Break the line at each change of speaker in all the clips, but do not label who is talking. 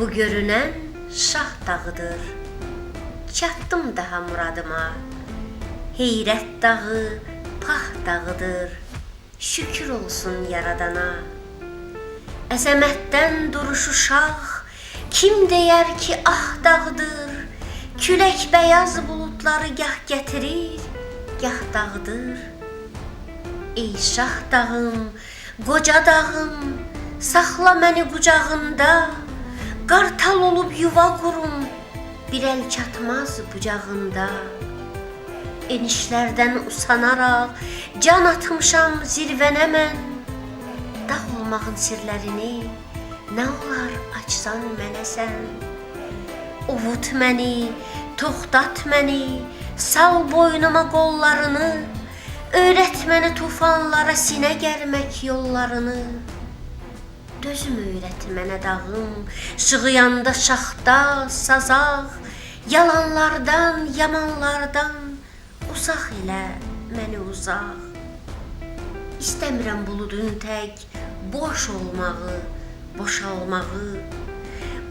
Bu görünən Şah dağıdır. Çatdım daha muradıma. Heyrət dağı, Pah dağıdır. Şükür olsun Yaradana. Əzəmətdən duruşu şah, kim deyər ki ah dağıdır. Külək bəyaz buludları gah gətirir, gah dağıdır. Ey şah dağım, qoca dağım, saxla məni qucağında. Qartal olub yuva qurum, bir əl çatmaz bucağında. Enişlərdən usanaraq can atmışam zirvənə mən. Dağ olmağın sirlərini nə olar açsan mənə sən. Ovut məni, toxtat məni, sal boynuma qollarını. Öyrət məni tufanlara sinə gərmək yollarını. Dözüm öyrət mənə dağım, şığıyanda şaxta, sazaq, yalanlardan, yamanlardan uzaq elə məni uzaq. İstəmirəm buludun tək boş olmağı, boşalmağı.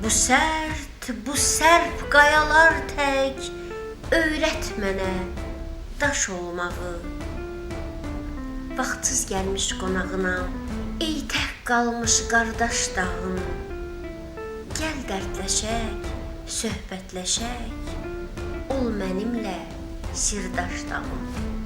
Bu sərt, bu sərp qayalar tək öyrət mənə daş olmağı. Vaxtsız gəlmiş qonağına, ey tək qalmış qardaş dağım. Gəl dərdləşək, söhbətləşək, ol mənimlə sirdaş dağım.